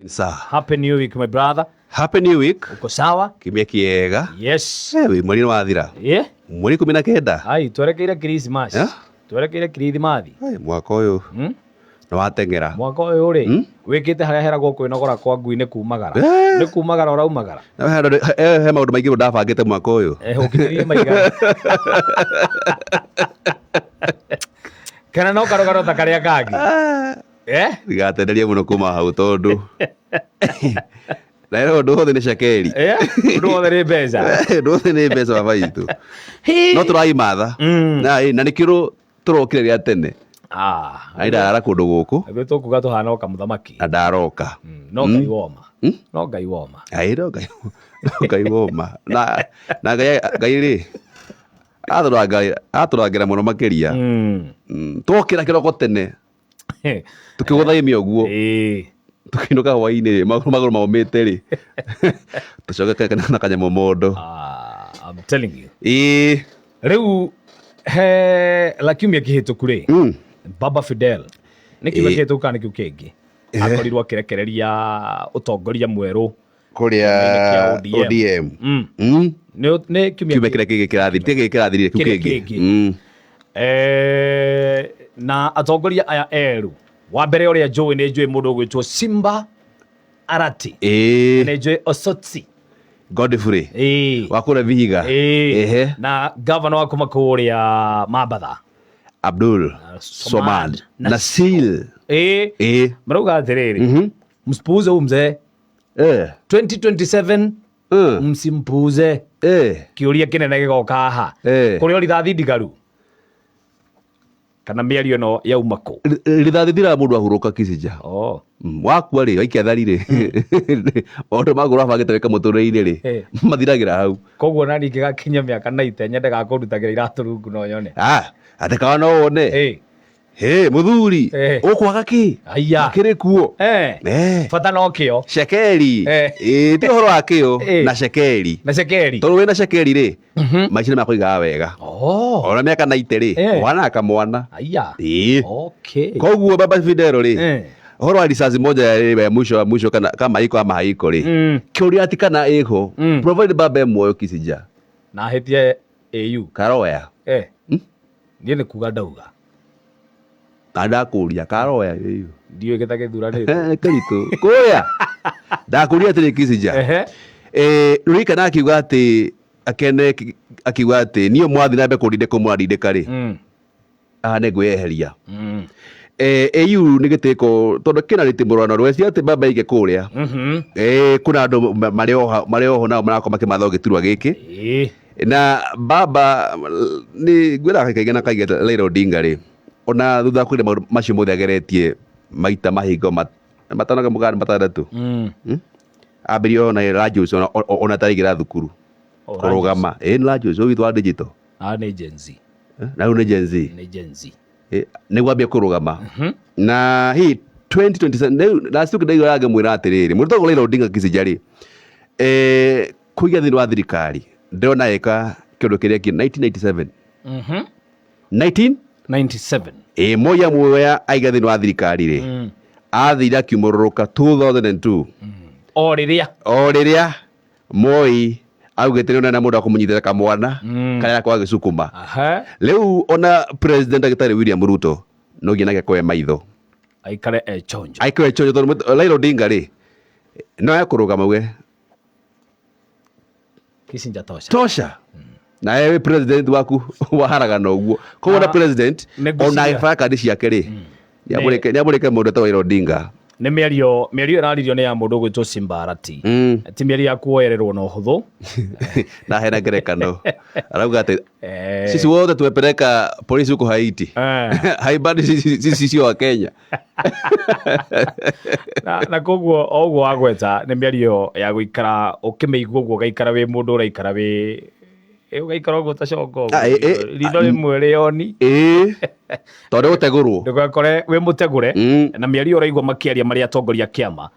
Sir. Happy new week, my brother. Happy new week. Uko sawa? Kiumia kiega. Yes. Eh, wĩ mweri nĩ wathira. Yeah. Mweri 19. Ai, twerekeire Christmas. Yeah? Twerekeire Kirithimathi. Ai, mwaka ũyũ nĩ wateng'era. Mwaka ũyũ rĩ, wĩkĩte harĩa heragwo kwĩnogora kwa ngui nĩ kumagara. Eh. Nĩ kumagara ũraumagara. Na he maũndũ maingĩ mũno ndabangĩte mwaka ũyũ. Eh, ũkĩrĩrie maigana. Kana no karũgano ta karĩa kangĩ. Ah, Eh? Ndigatenderie mũno kuma hau tondũ na ĩno ũndũ wothe nĩ cekeri. Eh? Ũndũ wothe nĩ mbeca. Ũndũ wothe nĩ mbeca baba itũ. Hi. No tũraimatha. Na ĩ, na nĩkĩo tũrokire rĩa tene. Ah. Na ndarara kũndũ gũkũ Ithuĩ tũkuga tũhana o kamũthamaki. na ndaroka. No Ngai woma. No Ngai woma. Ai, no Ngai no Ngai woma. Na Ngai Ngai rĩ atũrangĩra mũno makĩria. Twokĩra kĩroko tene tũkĩgũtha ime ũguo Ĩĩ. tũkĩinũka hwainĩ rĩ magũrũ maũmĩte rĩ tũcoke na kanyamũ mondo. Ah, I'm telling you. Ĩĩ. Rĩu he la kiumia kĩhĩtũku rĩ, Baba Fidel nĩ kiumia Ĩĩ. kĩhĩtũku kana nĩ kĩu kĩngĩ akorirwo akĩrekereria ũtongoria mwerũ Kũrĩa kĩa ODM. ODM. Nĩ kiumia Kiumia kĩrĩa kĩngĩ kĩrathirire, ti gĩkĩ kĩrathirire, kĩu Kĩrĩa kĩngĩ. kĩngĩ. Na atongoria aya erũ, wa mbere ũrĩa njũĩ nĩ njũĩ mũndũ ũgwĩtwo Simba Arati. Ĩĩ. Nĩ njũĩ Osotsi. Godfrey. Ĩĩ. Wa kũrĩa Vihiga. Ĩĩ. Ehe. Na gavana wa kuma kũrĩa Mambatha. Abdul Somad Somad Nasil. Ĩĩ. Ĩĩ. Marauga atĩrĩrĩ, msipuuze huyu mzee. 2027 msimpuuze. Kĩũria kĩnene gĩgoka haha. Kũrĩ o rithathi ndigaru kana mĩario ĩno yauma kũ? Rithathi thiraga mũndũ ahurũka Kisinja. Oh. Wakua rĩ, waikia thari rĩ, maũndũ maku ũrabangĩte wĩka mũtũrĩre-inĩ rĩ, Eh. mathiragĩra hau. Koguo nani ingĩgakinya mĩaka 90 nyendaga kũrutagĩra iratũ rungu no nyone. Ah, atĩ kawa no wone. Eh. Hĩ, mũthuri, Eh. ũkwaga kĩ? Aya. Makĩrĩ kuo. Eh. Eh. Bata no kĩo. Cekeri. Eh. Ĩĩ, ti ũhoro wa kĩo Eh. na cekeri. Na cekeri. Tondũ wĩna cekeri rĩ, maica nĩ makũigaga wega. Oh. Ona mĩaka 90 rĩ, Eh. ũhanaga kamwana. Aya. Ĩĩ. Okay. Koguo Baba Fidel rĩ, Eh. ũhoro wa risasi moja ya mwisho wa mwisho kana kama iko ama haiko rĩ, kĩũria ti kana ĩho, provided baba e muoyo Kisinja. Na ahĩtie AU. Karoya. Eh. Niĩ nĩ kuga ndauga. Na ndakũria karoya ĩyo. Ndiũĩ gĩta gĩthuranĩte. Eh, kĩritũ. Kũrĩa. Ndakũria atĩrĩ Kisinja. Ehe. Eh, rũririkana akiuga atĩ akene akiuga atĩ niĩ mwathi na mbere kũndindĩka mũrandindĩka rĩ. Haha nĩ ngwĩyeheria. Eh, AU nĩ gĩtĩko tondũ kĩna rĩtĩ rweci atĩ baba aige kũrĩa. Eh, kuna andũ marĩ oho nao marakorwo makĩmatha gĩturwa gĩkĩ. Ĩĩ. Na baba nĩ ngwĩraga kaingĩ na kaingĩ Raila Odinga rĩ, ona thutha wa kũgeria maũndũ macio mothe ageretie maita mahingo matano kana mũganda matandatũ. Ambĩrĩrie ona Rajus ona ataraingĩra thukuru. Oh, Kũrũgama. Ĩĩ nĩ Rajus ũyũ witũ wa digital. Ah, nĩ Gen Z. Na rĩu nĩ Gen Z. Nĩ Gen Z. Nĩguo ambie kũrũgama. Na hihi 2027 rĩu last week ndaigua ngĩmwĩra atĩrĩrĩ, mũndũ ũtagwo Raila Odinga Kisinja rĩ, kũiga thĩinĩ wa thirikari ndĩrona eka kĩũndũ kĩrĩa kĩ 1997. 97. Ĩĩ, Moi amuoya aiga thĩinĩ wa thirikari rĩ, athire akiumũrũrũka 2002. O rĩrĩa. O rĩrĩa Moi augĩte nĩ ona mũndũ akũmũnyitĩra kamwana karĩa akoragwo agĩcukuma. Aha. Rĩu ona president ndagĩtarĩ William Ruto no nginya nake akoe maitho. Aikare e chonjo. Aikare chonjo tondũ Raila Odinga rĩ, no ekũrũgama auge Kisinja tosha. Tosha. Na wewe president waku waharagana ũguo. Koguo na Ah, president nĩ ngwĩciria- ona agĩbanga kandi ciake rĩ, nĩamũrĩke mũndũ etagwo Raila Odinga. Nĩ mĩario ĩraririo nĩ ya mũndũ ũgwĩtwo Simba Arati. Ti mĩario ya kuoererwo na ũhũthũ. Na hena ngerekano. Arauga atĩ sisi wote tumepeleka polisi huko Haiti. Haibadi sisi sio wa Kenya. Na koguo o ũguo wagweta nĩ mĩario ya gũikara ũkĩmĩigua ũguo ũgaikara wĩ mũndũ ũraikara wĩ ũgaikara ũguo ta congo Ah, ritho rĩmwe rĩoni. Tondũ gũtegũrwo. Ndũgakore wĩ mũtegũre. Na mĩario ũraigua makĩaria marĩ atongoria kĩama.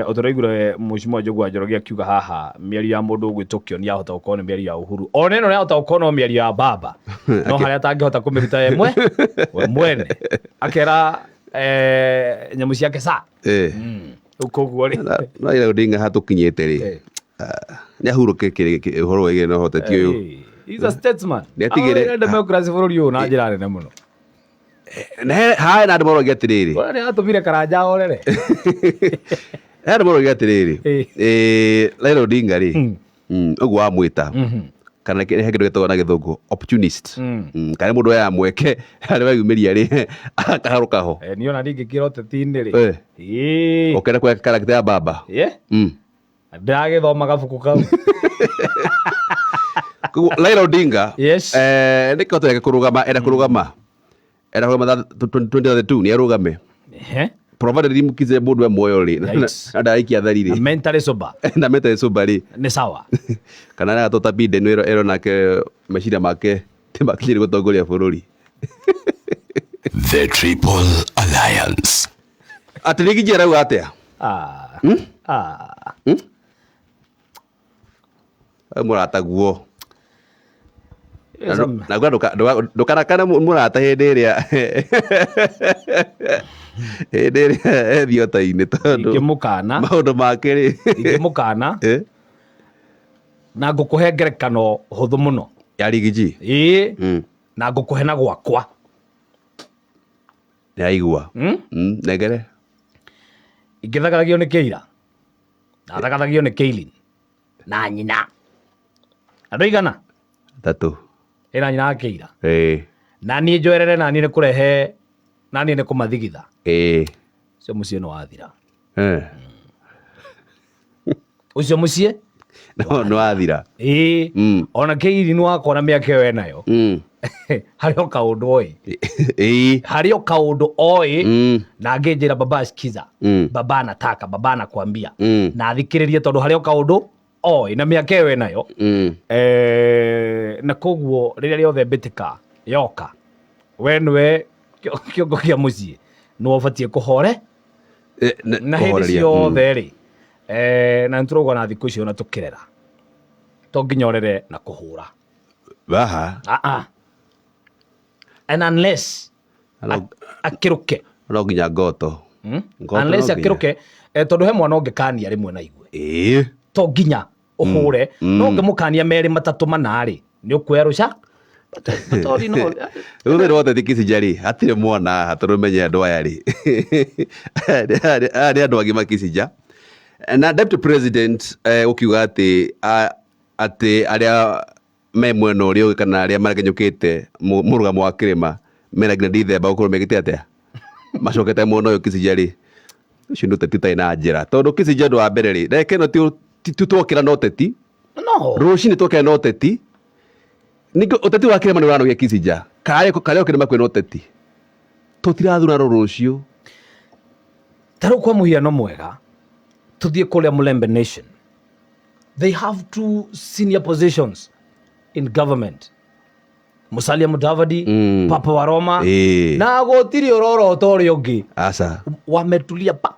Ũtũraiguire Mheshimiwa Njogu wa Njoroge akiuga haha mĩario ya mũndũ ũgwĩtwo Kĩoni yahota gũkorwo nĩ mĩario ya Uhuru. Ona ĩno yahota gũkorwo no mĩario ya baba. No harĩa atangĩhota kũmĩruta we mwene. Akera nyamũ ciake sa. Rĩu koguo rĩ Na Raila Odinga hatũkinyĩte rĩ, nĩ ahurũke ũhoro wĩgiĩ na ũhoteti ũyũ. He's a statesman. Nĩatigĩre- Aroire democracy bũrũri ũyũ na njĩra nene mũno. Na haha na andũ maroiga atĩrĩrĩ, Ũrĩa nĩ atũmire Karanja orere. he andũ maroiga atĩrĩrĩ, Raila Odinga rĩ, ũguo wamwĩta, kana he kĩndũ gĩtagwo na gĩthũngũ opportunist. Kana mũndũ oyaga mweke harĩa weyumĩria rĩ, akaharũka ho. Niĩ ona ndingĩkĩra ũteti-inĩ rĩ. Ĩĩ. Ũkenda kuoya character ya baba. Ndĩragĩthoma gabuku kau. Koguo Raila Odinga, Yes. nĩ kĩhoto gĩake kũrũgama, enda kũrũgama. Enda kũrũgama 2032 nĩ arũgame. Provided rimũkize mũndũ e muoyo rĩ, Yikes. na ndaraikia thari rĩ. Na mentally sober. Na mentally sober rĩ. Nĩ sawa. Kana nĩ agatũta Biden ĩro nake meciria make ti makinyĩre gũtongoria bũrũri. The Triple Alliance. Atĩ Riggy G arauga atĩa? Mũrataguo. Na ndũkarakane mũrata hĩndĩ ĩrĩa hĩndĩ ĩrĩa e thiota-inĩ tondũ Ingĩmũkana. maũndũ make rĩ. Ingĩmũkana. Na ngũkũhe ngerekano hũthũ mũno. Ya Riggy G? Ĩĩ. Na ngũkũhe na gwakwa. Nĩaigua. Nengere. Ingĩthagathagio nĩ Keira. Na thagathagio nĩ Keilin. Na nyina. Andũ aigana? Atatũ. Ĩna nyina wa Keira. Na niĩ njoerere na niĩ nĩ kũrehe, na niĩ nĩ kũmathigitha. Ũcio mũciĩ nĩ wathira. Ũcio mũciĩ? No, nĩ wathira. Ona Keilin wakwa na mĩaka ĩyo enayo. Harĩ o kaũndũ oĩ. Harĩ o kaũndũ oĩ. Na angĩnjĩra baba sikiza. Baba anataka, baba anakwambia. Na athikĩrĩrie tondũ harĩ o kaũndũ oĩ na mĩaka ĩyo enayo. Na koguo rĩrĩa rĩothe mbĩtĩka yoka, we nĩwe kĩongo kĩa mũciĩ, nĩwe ũbatiĩ kũhore. Na hĩndĩ Kũhoreria. ciothe rĩ, na nĩtũrauga na thikũ icio na tũkĩrera, to nginya ũrere na kũhũra. Waha. And unless akĩrũke. No nginya ngoto. Ngoto Unless no nginya. akĩrũke, tondũ he mwana ũngĩkania rĩmwe na igue. To nginya ũhũre. No ũngĩmũkania merĩ matatũ mana rĩ, nĩ ũkuoya rũca. But all in all, Rĩu thĩna wa ũteti Kisinja rĩ, hatirĩ mwana haha tondũ menye andũ aya rĩ. Aya nĩ andũ agima Kisinja. Na deputy president gũkiuga atĩ arĩa me mwena ũrĩa ũngĩ kana arĩa maregenyũkĩte mũrũgamo wa kĩrĩma mena nginya Dithemba gũkorwo mekĩte atĩa? Macokete mwena ũyũ Kisinja rĩ. Ũcio nĩ ũteti ũtarĩ na njĩra. Tondũ Kisinja ũndũ wa mbere rĩ, ndagĩka ĩno ti twokĩra na ũteti. No. Rũcinĩ twokĩra na ũteti. Ningĩ ũteti wa kĩrĩma nĩ ũranogia Kisinja. Karĩa kĩrĩma kwĩna ũteti. Tũtirathura rũciũ. Ta rĩu kwa mũhiano mwega, tũthiĩ kũrĩa Mulembe Nation. They have two senior positions in government. Musalia Mudavadi, Papa wa Roma. Na gũtirĩ ũrorota ũrĩa ũngĩ. Aca. Wametulia pa.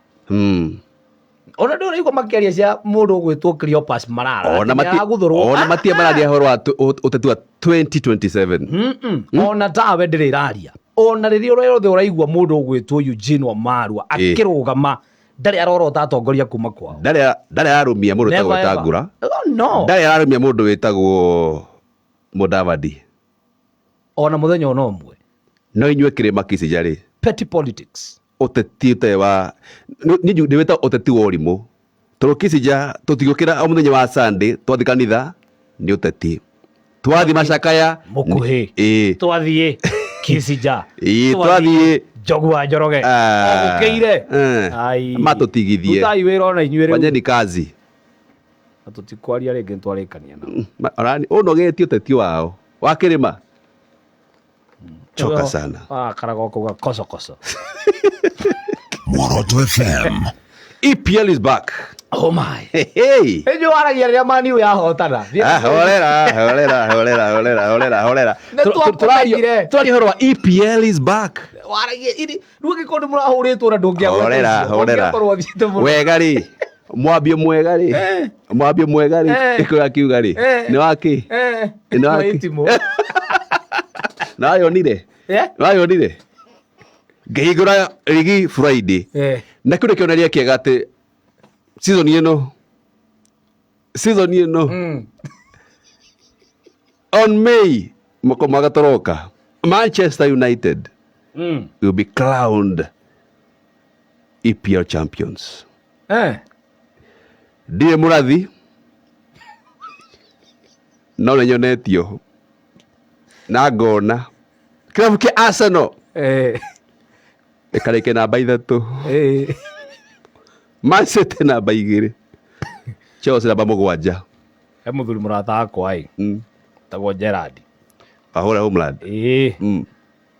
Ona ndũrĩ ũraigua makĩaria cia mũndũ ũgwĩtwo Cleopas Malala. Ona Atĩ nĩaragũthũrwo. matia mararia ũhoro wa ũteti wa 2027. Ona tawe ndĩrĩ ĩraria. Ona rĩrĩa ũrĩa ũraigua mũndũ ũgwĩtwo Eugene Wamalwa akĩrũgama, ndarĩ arorota atongoria kuma kwao. Ndarĩ ararũmia mũndũ wĩtagwo Never ever. Wetangula. Oh, no. Ndarĩ ararũmia mũndũ wĩtagwo Mudavadi. Ona mũthenya ona ũmwe. No inyuĩ kĩrĩma Kisinja rĩ. Petty politics. Ũteti ũtarĩ wa, nĩ ndĩwĩta ũteti wa ũrimũ. Tondũ Kisinja tũtigũkĩra o mũthenya wa Sunday twathiĩ kanitha nĩ ũteti. Twathiĩ macakaya, Mũkuhĩ. Twathiĩ Kisinja. Twathiĩ Njogu wa Njoroge. Ogũkĩire. Ai. Matũtigithie. Rutai wĩra ona inyuĩ rĩu. Fanyeni kazi. Na tũtikwaria rĩngĩ nĩtwarĩkania nao. Orani, ũnogetie ũteti wao. Wa kĩrĩma. Choka sana. Karagwo kuga koso koso. Muoroto FM. EPL is back. Oh my. Hey, hey. Ĩnjũ waragia rĩrĩa Man U yahotana. Horera, horera, horera, horera, horera, horera. Nĩ twakũmenyire. Tũraria ũhoro wa EPL is back. Waragia ini, rĩu angĩkorwo nĩ mũrahũrĩtwo na ndũngĩagweta Horera, ũcio, horera. ũngĩakorwo ũthiĩte mũno. Wega rĩ. Mwambio mwega rĩ. Mwambio mwega rĩ. Ĩko ya kiuga rĩ. Nĩ wa kĩ? Nĩ wa kĩ? Nĩ wa Na wayonire? Wayonire? Ngĩhingũra rigi Friday. Na kĩu nĩ kĩonereria kĩega atĩ Season ĩno, season ĩno, on May mwaka mwaka tũroka, Manchester United will be crowned EPL champions. Ndirĩ mũrathi, no nĩ nyonetio na ngona kĩrabu kĩa Arsenal ĩkarĩkia namba 3, Man City namba 2, Chelsea namba 7. He mũthuri mũrata wakwa ĩ, tagwo Gerard. Ahũra homeland. Ĩĩ.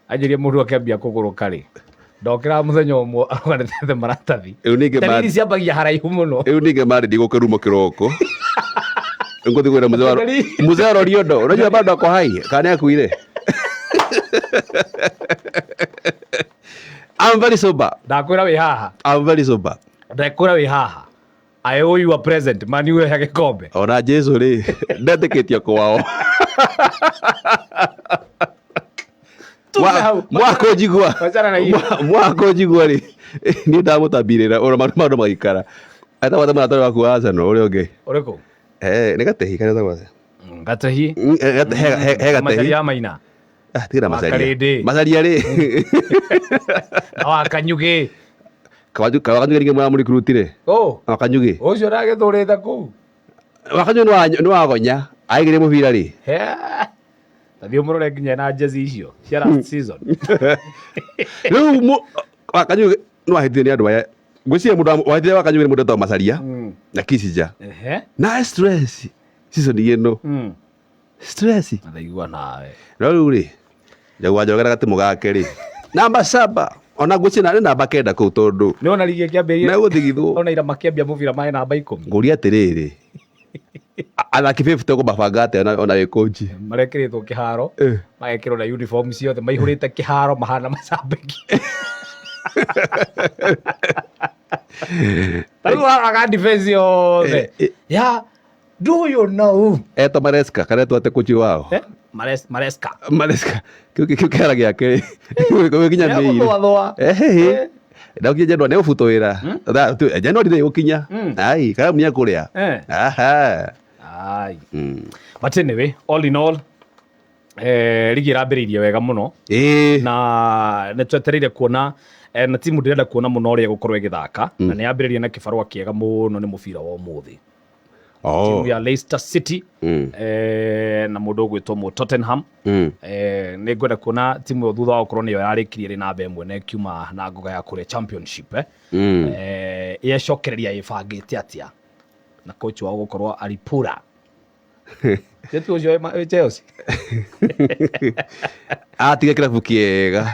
Anjĩrie mũndũ akĩambia kũgũrũka rĩ, ndokĩra mũthenya ũmwe arũganĩte maratathi. Rĩu ningĩ Dalili ciambagia haraihu mũno. Rĩu ningĩ marĩ ndigũkĩrumo kĩroko. Ngũthiĩ kwĩra mzee wa mzee wa Roriondo, unajua bado ako hai, kana nĩakuire. I'm very sober. Ndakwĩra wĩ haha. I'm very sober. Ndakwĩra wĩ haha. I owe you a present. Mani wehe gĩkombe. Ona Jesu rĩ, ndetĩkĩtio kwao. Tume hau. Mwaka ũnjigua. Wachana na hiyo. Mwaka ũnjigua rĩ, niĩ ndamũtambirĩra ũrĩa maũndũ magĩikara. Etagwo atĩ mũrata waku wa Arsenal ũrĩa ũngĩ. Ũrĩkũ? Nĩ Gatehi kana etagwo atĩa? Gatehi. He Gatehi. Macaria Maina. Ah, tiga na Macaria. Wakarĩndĩ. Macaria rĩ. Na wa Kanyugĩ. Kanyugĩ ningĩ mũramũrikurutire. Oh. Wa Kanyugĩ. Ũcio ũragĩtũrĩte kũu. Wa Kanyugĩ nĩ wagonya. Aigire mũbira rĩ. Tathiĩ ũmũrore nginya na jezi icio cia last season. Rĩu wa Kanyugĩ nĩ wahĩtithio nĩ andũ aya. Ngwĩciria mũndũ wahĩtithia wa Kanyugĩ nĩ mũndũ wetagwo Macaria na Kissinger. Na stress season ĩno. Stress. Ndaigua nawe. No rĩu rĩ, Jaguar Njoroge na gatimũ gake rĩ, namba 7 ona ngwĩciria nĩ namba 9 kũu tondũ nĩ wona rigi ĩkĩambĩrĩria. Megũthigithwo. Ona ira makĩambia mũbira marĩ namba 10. Ngũria atĩrĩrĩ, athaki 50 ũkũmabanga atĩa ona wĩ coach? Marekĩrĩtwo kĩharo, magekĩrwo na uniform ciothe, maihũrĩte kĩharo mahana macambĩki. Tarĩu waroraga defense yothe. Ya, do you know? Etwo Maresca, kana etwo atĩa coach wao? Maresca. Maresca. Kĩu kĩara gĩake rĩ, gĩkinya mĩiri. Gũthũathũa. Ndakinya January nĩ gũbutwo wĩra. January nĩ gũkinya. Ai, karamu nĩ ekũrĩa. Aha. Ai. But anyway, all in all, rigi ĩrambĩrĩirie wega mũno. Na nĩ twetereire kuona, na timu ndĩrenda kuona mũno ũrĩa ĩgũkorwo ĩgĩthaka. Na nĩ yambĩrĩirie na kĩbarũa kĩega mũno nĩ mũbira wa ũmũthĩ. Timu ya Leicester City, na mũndũ ũgwĩtwo mũ Tottenham. Nĩ ngwenda kuona timu ĩyo thutha wa gũkorwo nĩyo yarĩkirie ĩrĩ namba 1 na ĩkiuma na ngoga ya kũrĩa championship, yecokereria ĩbangĩte atĩa na coach wao gũkorwo Aripura. Jetu ũcio wĩ Chelsea. Atiga kĩrabu kĩega.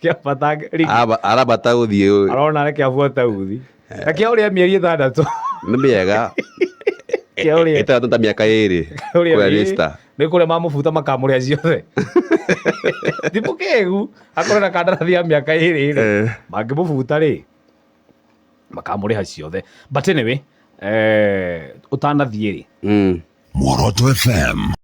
Kĩambata rigi. Arambata gũthiĩ. Arona reke abuate uthi. Na kĩa ũrĩa mĩeri 6. Nĩ mĩega. Kĩa ũrĩa. 6 ta mĩaka 2. Ũrĩa Kũrĩa wĩ. Leicester. Nĩ kũrĩa mamũbuta makamũrĩa ciothe. Ti mũkĩgu, akorwo na kandarathi ya mĩaka 2 rĩ. Mangĩmũbuta rĩ, makamũrĩha ciothe. But anyway, ũtanathiĩ rĩ. Muoroto FM.